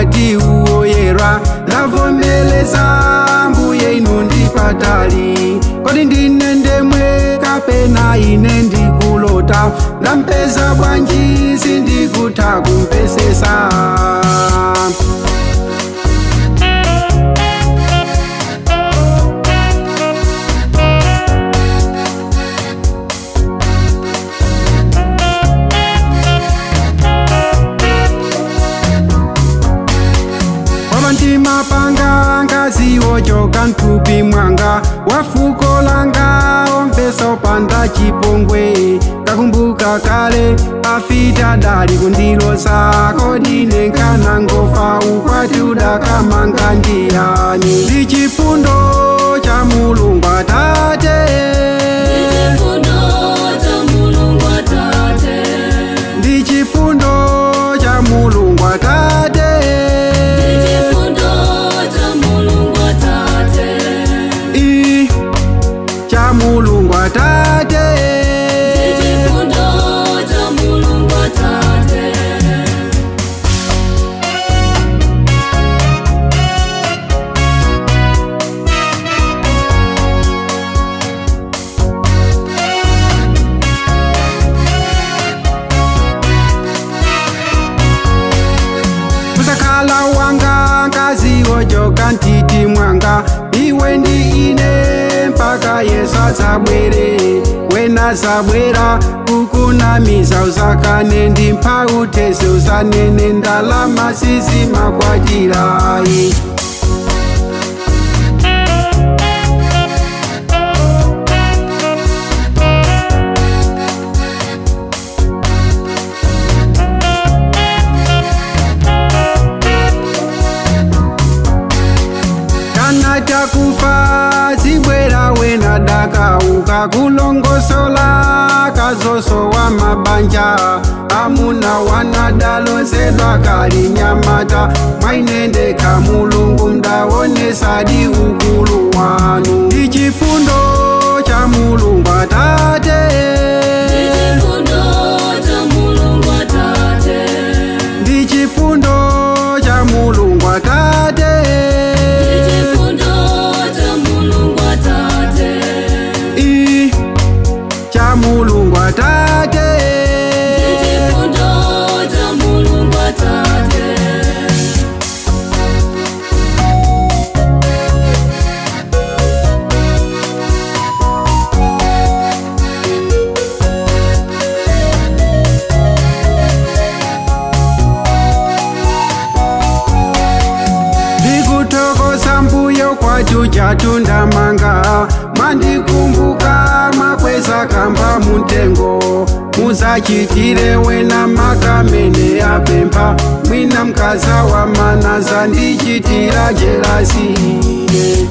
ukwati uwoyera ndavomeleza mbuye inu ndipatali kodi ndine ndemwe kapena ine ndikulota ndampeza bwanji sindikutha kumpesesa. Mapanga ngazi wochoka mthupi mwanga wafuko langa ompesa opanda chipongwe kakumbuka kale afita dali kundilosa kodi nenkanangofa ukwati udakamanga ndiyani ndi chifundo cha Mulungu Atate, ndi chifundo cha Mulungu Atate, cha Mulungu Atate, chifundo cha Mulungu Atate. Musakhala wanga ngazi wochoka ntiti mwanga iwe ndi ine mpaka Yesu azabwere wena zabwera kukunamiza uzakane ndi mphautese uzanene ndalama sizimakwatirayi. Takufa zibwera wena dakauka kulongosola kazoso wa mabanja amuna wanadalozedwa kali nyamata mwainendeka Mulungu mdaonesadi ukulu wanu ndi chifundo cha Mulungu Atate, ndi chifundo cha Mulungu Atate, cha Mulungu Atate, chifundo cha Mulungu Atate. Ndikuthokoza mbuyo kwathu chatundamanga mwandikumbuka mwakweza kamba muntengo muzachitire wena makamene apempha mwina mkaza wa manaza ndichitira jelasine.